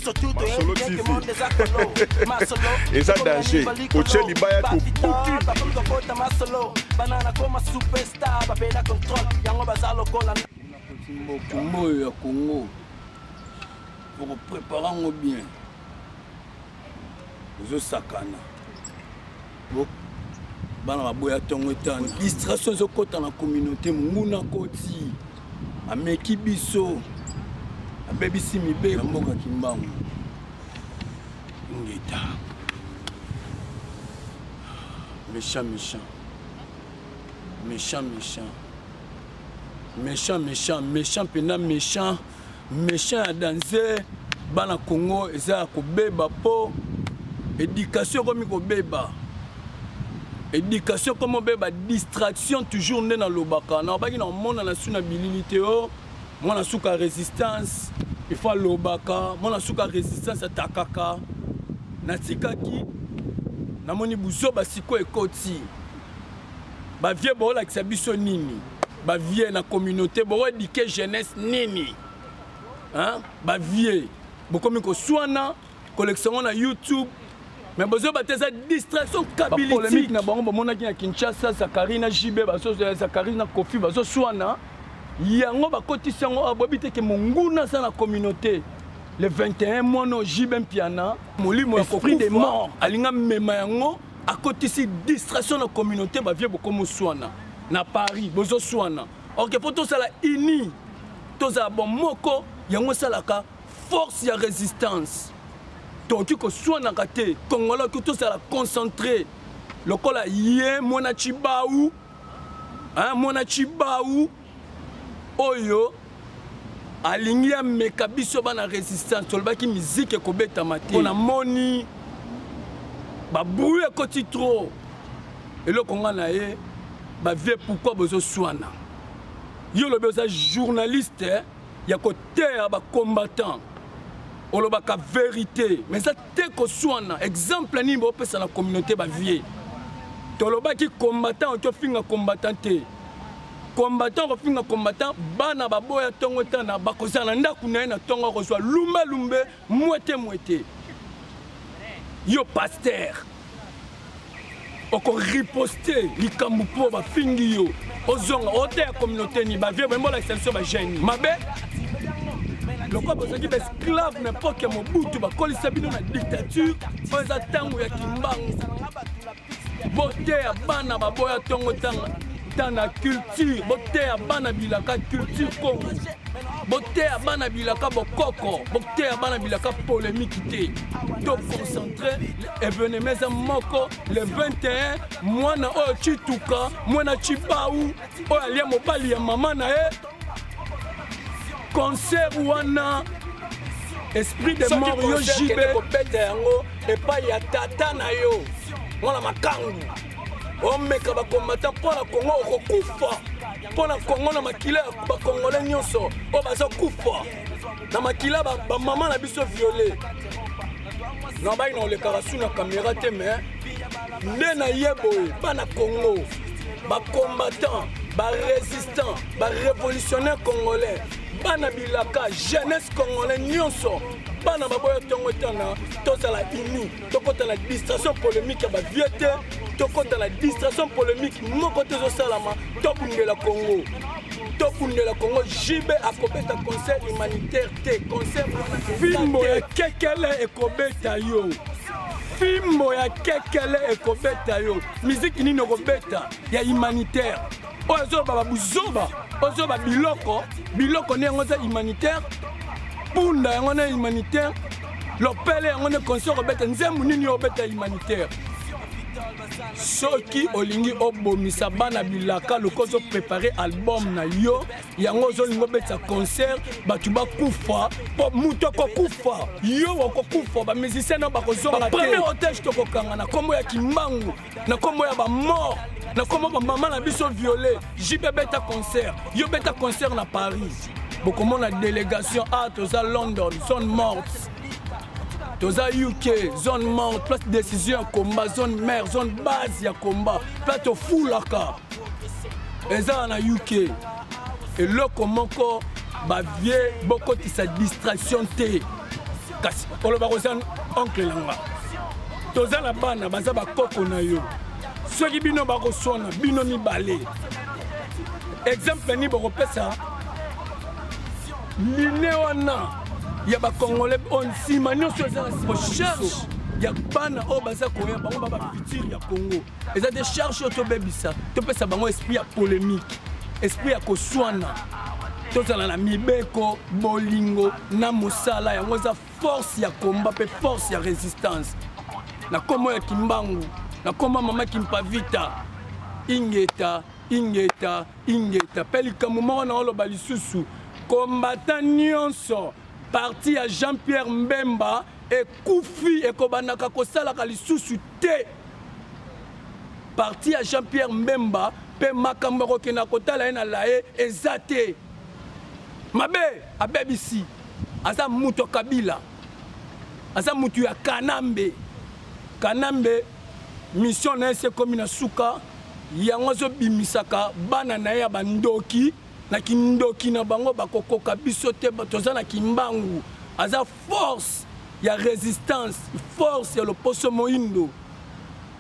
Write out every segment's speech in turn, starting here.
Masolo TV eza danger, otie libaya tobuki. Tumba oyo ya Congo, okoprépare yango bien, ozosakana. Bana baboya ntongo etana, distraction ezokɔta na communauté. Monguna koti, ameki biso, abebisi mibeko na mboka. Kimbangu ngeta, méchant, méchant, méchant, méchant, méchant, méchant, méchant mpena, méchant, méchant ya danger. Bana Congo, eza ya kobeba mpo éducation ekomi kobeba, éducation ekomi obeba, distraction toujours. Nde nalobaka, nalobaki na omona su na bilili te. O mwana suka résistance, il faut alobaka mwana suka résistance atakaka. Natikaki, namoni buzoba sikoyo ekoti. Bavieux, boolakisa biso nini? Bavieux na communauté, boéduquer jeunesse nini, hein? Bavieux, bokomi koswana, kolekisa yango na YouTube, mais bozoba te, eza distraction kabilitique na bango. Bomonaki na Kinshasa, Zakari na JB, Zakari na Kofi bazoswana, yango bakotisi yango. Aboyebi te ke monguna aza na communauté. Le 21, mwana JB Mpiana, molimo ya esprit de mort alinga mema yango, akotisi distraction na communauté. Bavieux, bokomoswana na Paris, bozoswana. Ok, mpo tosala uni, tozala bon moko, yango esalaka force ya résistance. Tokoki koswanaka te. Congolais okoki tozala concentré lokola ye mwana Cibau, mwana Cibau oyo alingi ameka biso bana résistance. Tolobaki miziki ekobetama te. Namoni babruit ekoti trop. Eloko nga na ye, bavieux, pourquoi bozoswana? Yo olobi oza journaliste ya koteya bacombattant, olobaka vérité, mais eza te koswana. Exemple nini bopesa na communauté? Bavieux, tolobaki combattant oki ofinga combattant te. Combattant kofinga combattant, bana baboya ntongo tana bakozala na ndako na ye na ntongo, akozwa lumbe lumbe, mwete mwete. Yo pasteur, okoriposte likambo mpo bafingi yo, ozonga oteya communauté nini? Bavieux, boyemba olakisa biso bajeune mabe lokola bozalaki baesclave na époque ya Mobutu, bakolisa bino na dictature. Oyo eza ntango ya Kimbangu. Boteya bana baboya ntongo tana culture, boteya bana bilaka culture Congo, boteya bana bilaka bokoko, boteya bana bilaka polémique te. To concentré, événement eza moko le 21. Mwana oyo Cituka, mwana Cibau oyo alia mobali ya mama na ye, concert wana, esprit de mort, yo JB kobeta yango epai ya tata na yo, mwana makangu. Omeka bacombattant mpo na Kongo, okokufa mpo na Kongo, na makila ya bacongolais nyonso oyo bazokufa, na makila bamama na biso violé. Na bai na olekaka su na caméra te, mais nde na ye boye. Bana Congo, bacombattant, barésistant, barévolutionnaire congolais, bana bilaka, jeunesse congolais nyonso, bana baboya ntongo etana, tozala uni. Tokɔta na distraction polémique ya bavieux te, tokɔta na distraction polémique moko te ezosalama. Tobundela Congo, tobundela Congo. JB akobeta concert humanitaire te, concert wana. Fimbo ya kekele ekobeta yo, fimbo ya kekele ekobeta yo. Miziki nini okobeta ya humanitaire? Oyo ezoloba babuzoba, ozoba biloko biloko nde yango eza humanitaire? Punda yango na humanitaire, lopele yango nde concert obeta? Nzembo nini obeta humanitaire? Soki olingi obomisa bana bilaka, lokola ozoprépare album na yo, yango ozolinga obetisa concert, bato bakufa, mpo moto akokufa, yo okokufa, bamusicien na bakozonga. Premier otage tokokanga na nkombo ya Kimbangu, na nkombo ya bamort, na nkombo bamama na biso violé. JB beta concert, yo beta concert na Paris, bokomona délégation. A toza London, zone morte, toza UK, zone morte, place décision ya combat, zone mare, zone base ya combat, place tofulaka eza na UK. Eloko moko, bavieux, bokotisa distraction te. Kasi olobaka oza oncle na nga, toza na bana baza bakoko na yo. Soki bino bakoswana bino mibale, exemple nini bokopesa line wana ya bacongolais oyo nsima nyonso eza na charge ya bana oyo baza koya? Bango ba bafutur ya Congo. Eza te charge oyo tobebisa, topesa bango esprit ya polémique, esprit ya koswana. Tozala na mibeko, bolingo na mosala. Yango eza force ya combat mpe force ya résistance. Na nkombo ya Kimbangu, na nkombo ya Mama Kimpavita, ingeta, ingeta, ingeta. Mpe likambo moko na oloba lisusu, kombata nyonso, parti ya Jean Pierre Mbemba ekufi, ekobandaka kosalaka lisusu te. Parti ya Jean Pierre Mbemba mpe makambo akokenda kotala ye na laye eza te. Mabe abebisi, aza moto ya Kabila, aza moto ya Kanambe. Kanambe mission na ye esi ekomi na suka. Yango azobimisaka bana na ye ya bandoki na kindoki na bango. Bakokoka biso te, toza na Kimbangu, aza force ya résistance, force ya loposo moyindo.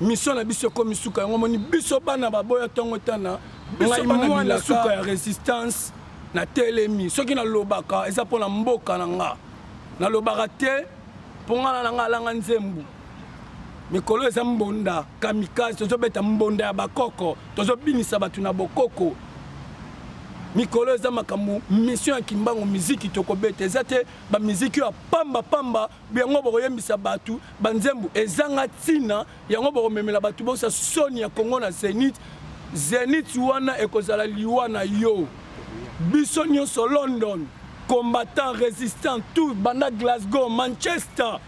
Mission na biso ekomi suka. Yango moni biso bana baboya ntongo tana, ngai mwana suka ya résistance, natelemi. Soki nalobaka, eza mpo na mboka na nga. Nalobaka te mpo nga na nga alanga nzembo. Mikolo eza mbonda kamikaze, tozobeta mbonda ya bakoko, tozobinisa bato na bokoko. Mikolo eza makambo mission ya Kimbangu. Miziki tokobeta eza te bamiziki oyo ya pamba pamba. Yango bokoyembisa bato banzembo ezanga ntina, yango bokomemela bato bosa soni ya Kongo na Zénith. Zénith wana ekozala liwa na yo. Biso nyonso, London, combattant, résistant, tout banda Glasgow, Manchester,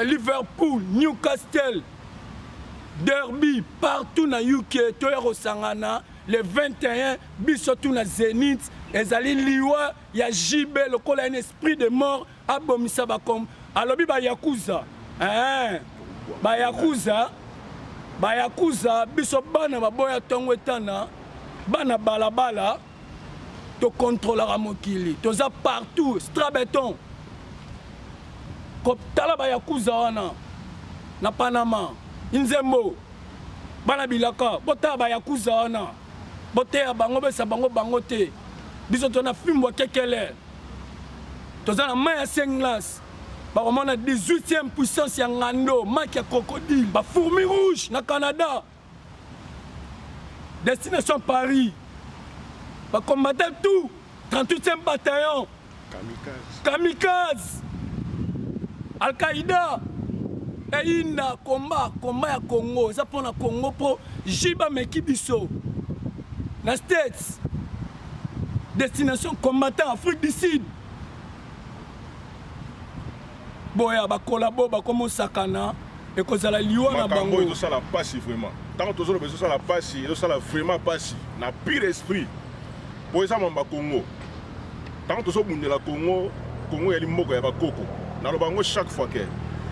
Liverpool, Newcastle, Derby, partout na UK, toya kosangana le 21, biso tu na Zénith. Ezali liwa ya JB lokola un esprit de mort abomisa bakom. Alobi bayakuza, eh, bayakuza, bayakuza. Biso bana baboya ntongo etana, bana balabala, tokontrolaka mokili, toza partout. Strabeton, tala bayakuza wana na Panama, inzembo bana bilaka. Botala bayakuza wana, boteya bango, besa bango bango te. Biso toza na fimbo ya kekele, toza na mai ya senglas. Bakomona 18e puissance ya ngando, maki ya crocodile, bafourmi rouge na Canada, destination Paris. Bacombattant tout, 38e bataillon. Kamikaze. Kamikaze, Al-Qaïda eyinda. Komba, komba ya Congo eza mpona Congo, mpo jiba ameki biso na States, destination combattant Afrique du Sud. Boya bakolabo bakomosakana, ekozala liwa na makambo bango. Ezosala mpasi vraiment. Ntango tozoloba, ezosala mpasi, ezosala vraiment mpasi na pire esprit, mpo eza mamba Congo. Ntango tozobundela Congo, Congo eyali mboka ya bakoko. Naloba yango chaque fois ke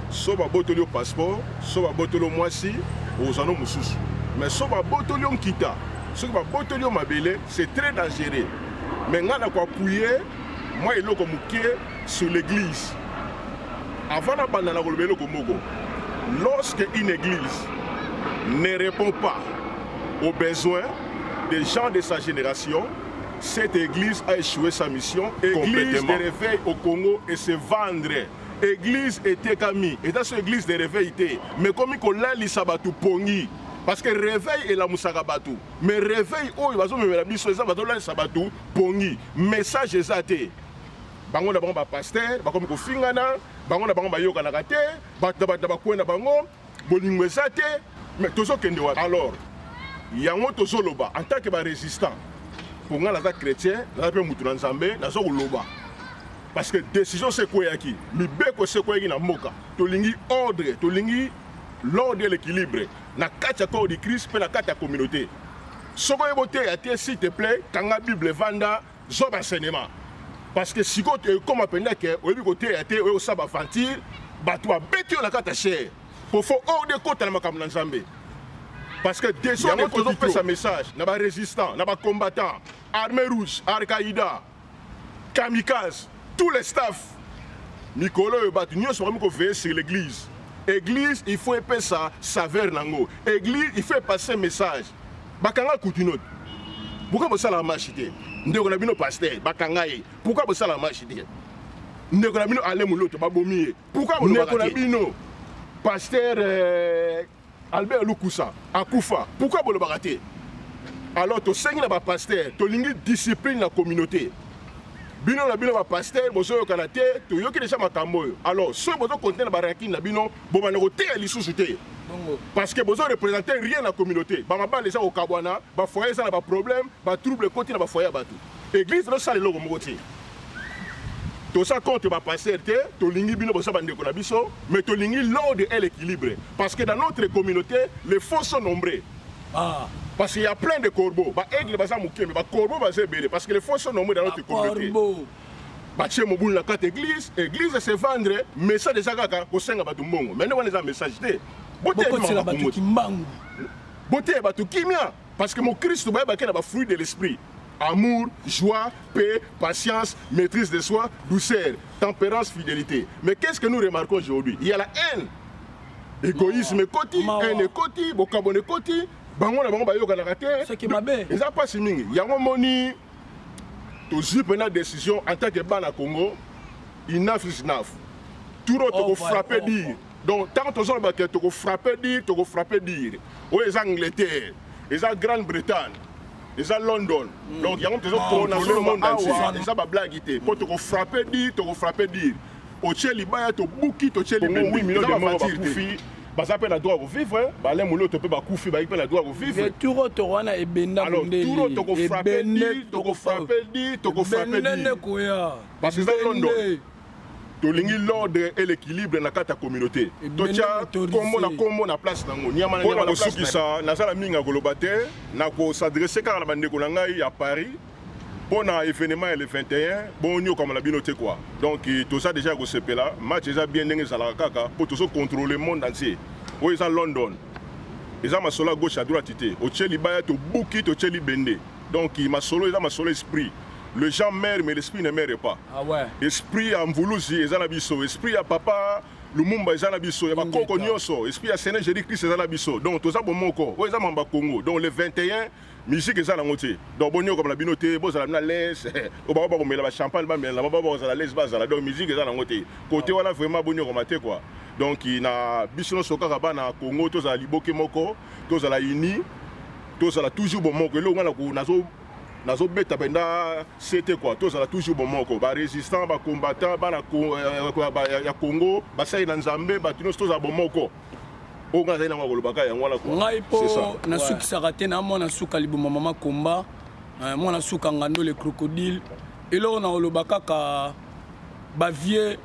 so babotoli yo passeport, so babotoli yo mwasi, ozwa no mosusu, mais so babotoli yo nkita, soki babotoli yo mabele, c'est très dangereux. Mais ngai na koappuyer mwa eloko moke sur l'église avant nabanda na koloba eloko moko. Lorsque une église ne répond pas aux besoins des gens de sa génération, cette église a échoué sa mission. Église de réveil au Congo et se vendre. Église etekami, eza so église de réveil te, mais komi kolalisa bato pongi, parce que réveil elamusaka bato, mais réveil oyo bazomemela biso eza bazolalisa bato pongi. Message eza te. Bango na bango bapasteur bakomi kofingana, bango na bango bayokanaka te, bato na bato na bakwe na bango, bolingo eza te. Mais tozokende wapi alors? Yango tozoloba en tant que barésistant. Mpo ngai naza chrétien, naza mpe mutu na Nzambe, naza koloba parce que décision se ekweyaki, mibeko se ekweyaki na mboka. Tolingi ordre, tolingi l'ordre et l'équilibre na kati ya corps du Christ mpe na kati ya communauté. Soki oyebi oteya te, s'il te plaît, kanga Bible, evanda, zwa baenseignement, parce que sikoyo ekóma mpenza ke oyebi koteya te, oyebi kosala baventure, bato babeti yo na kati ya chaire. Po faut ordre ekota na makambo na Nzambe, parce que yango tozopesa message na barésistant, na bacombattant, armée rouge, Al-Qaïda, kamikaze, tous les staffs. Mikolo oyo bato nyonso bakomi koveiller sur l'église. Église, il faut epesa saveur nango. Église, il faut epasser message. Bakanga Kutino. Pourquoi bosalaka marche te? Ndeko na bino pasteur, bakanga ye. Pourquoi bosalaka marche te? Ndeko na bino Alain Muloto, babomi ye. Pourquoi bolobaka te? Ndeko na bino pasteur Albert Lukusa akufa. Pourquoi bolobaka te? Alors tosengi na ba pasteur, tolingi discipline na communauté. Bino na bino ba pasteur bozoyokana te, toyoki deja makambo oyo. Alors soki bozo continuer na ba rancune na bino, bobanda koteya lisusu te. Parce que bozo représenter rien na communauté. Ba mabala eza kokabwana, ba foyer eza na ba problème, ba trouble ekoti na ba foyer ya bato. Église ezosala eloko moko te. Toza contre ba pasteur te, tolingi bino boza bandeko na biso, mais tolingi l'ordre et l'équilibre. Parce que dans notre communauté, les faux sont nombreux. Ah. Parce qu'il y a plein de corbeaux. Ba aigle baza moke, mais ba corbeaux baza ebele. Parce que les faux sont nombreux dans notre Ba communauté. corbeaux. Batie mobulu na kati église, église se vendre, message eza kaka kosenga bato mbongo. Mais nde wana eza message te. Boteya Bokotela bino bato makambo. kimbangu. Boteya bato kimia. Parce que mon Christ bayebaki na ba fruits de l'esprit. Amour, joie, paix, patience, maîtrise de soi, douceur, tempérance, fidélité. Mais qu'est-ce que nous remarquons aujourd'hui? Il y a la haine. Égoïsme ekoti, Mawa. haine ekoti, bokabone ekoti, bango na bango bayokanaka te. Soki mabe. Eza mpasi mingi. Yango moni tozwi mpena décision en tant que bana Congo, enough is enough. Turo toko Over, frapper over. dire. Donc tant tozoloba ke toko frapper dire, toko frapper dire. Oyo eza Angleterre, eza Grande-Bretagne, eza London. Donc yango tozo contrôler le monde entier. Eza ba blague te. Po toko frapper dire, toko frapper dire. Otie libaya tobuki, totie libende. Congo, 8 millions eza de ba morts voiture te. bakufi. Baza pe na droit ko vivre, hein. Ba Alain Moloto pe bakufi, bayi pe na droit ko vivre. Mais turo toro wana ebenda Alors, mondele. turo toko frapper Ebende dire, toko frapper dire, toko frapper Ebende dire. nde koya. Parce que eza London. Ebende. Tolingi l'ordre et l'équilibre na kati ya communauté. Ebende Totia motorisé. kombo na kombo na place nango. Nyama na Mpona nyama na place kosukisa, na nazala mingi ya koloba te, na kosadresse kaka na bandeko na ngai ya Paris mpona événement ya le 21, bonyokama na bino te quoi. Donc toza déjà ya kosepela, match eza bien ndenge ezalaka kaka mpo tozo contrôler monde entier. Oyo eza London. Eza masolo à gauche à droite te. Otie libaya tobuki, totie libende. Donc masolo eza masolo esprit. Le gens meurt mais l'esprit ne meurt pas. Ah ouais. Esprit ya Mvuluzi eza na biso, esprit ya papa Lumumba eza na biso, ya bakoko Ingeta. nyonso, esprit ya Seigneur Jésus-Christ eza na biso. Donc toza bomoko, oyo eza mamba Congo. Donc le 21 musique eza nango te. Donc bonyokama na bino te, bozala bino à l'aise. Oyo bango bakomela ba champagne bamela, bango bakozala à l'aise bazala. Donc musique eza nango te. Côté wana vraiment bonyokama te quoi. Donc na biso nyonso kaka bana Congo tozala liboke moko, tozala uni, tozala toujours bomoko. Eloko wana nazobeta mpenza sete quoi, tozala toujours bomoko, ba résistant, ba combattant, bana ya Congo, basali na Nzambe, bato nyonso tozala bomoko. Oyo ngai nazali nango ya kolobaka yango wana quoi. Ngai mpo C'est ça. nasukisaka te na mwana suka liboma mama Komba, mwana suka ngando le crocodile. Eloko na koloba kaka ba vieux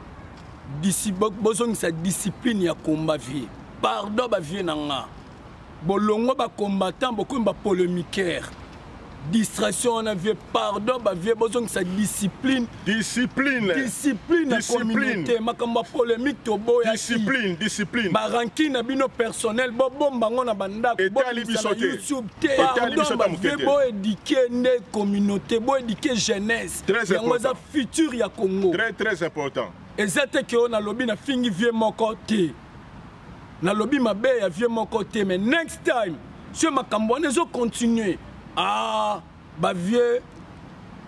bozongisa discipline ya combat vieux. Pardon ba vieux na nga. Bolongo ba combattant, bokomi ba polémiqueur. Distraction on a vieux, pardon ba vieux, bozongisa discipline. Discipline. Discipline na Discipline. communauté, makambo ya polémique toboya. Discipline, discipline. Ba rancune na bino personnel, bo bomba ngo na bandako, Etali bo bimisa biso na te. YouTube te. Etali Pardon, biso ba ta moke vieux, te. bo éduquer nde communauté, bo éduquer jeunesse. Très Yango eza important. futur ya Congo. Très, très important. Eza te ke oyo nalobi na fingi vieux moko te. Nalobi mabe ya vieux moko te, mais next time, soki makambo wana ezo continuer. Ah, ba vieux,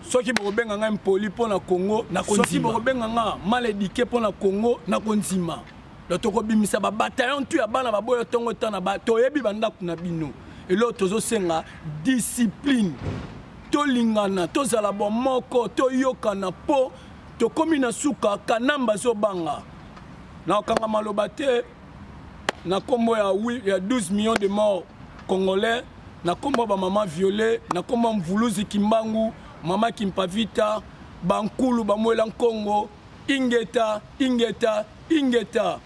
soki bokobenga ngai mpoli mpo na Congo, nakondima. Soki bokobenga nga mal éduqué mpo na Congo, nakondima. Donc tokobimisa ba bataillon tu ya bana baboya ntongo tana ba, toyebi ba ndako na bino. Eloko tozosenga discipline. Tolingana, tozala bomoko, toyokana po tokomi na suka kanamba azobanga. Na okanga maloba te na kombo ya ya 12 millions de morts congolais, na kombo ba mama violée, na kombo Mvuluzi Kimbangu, mama Kimpavita, bankulu ba Mwela Nkongo, ingeta, ingeta, ingeta.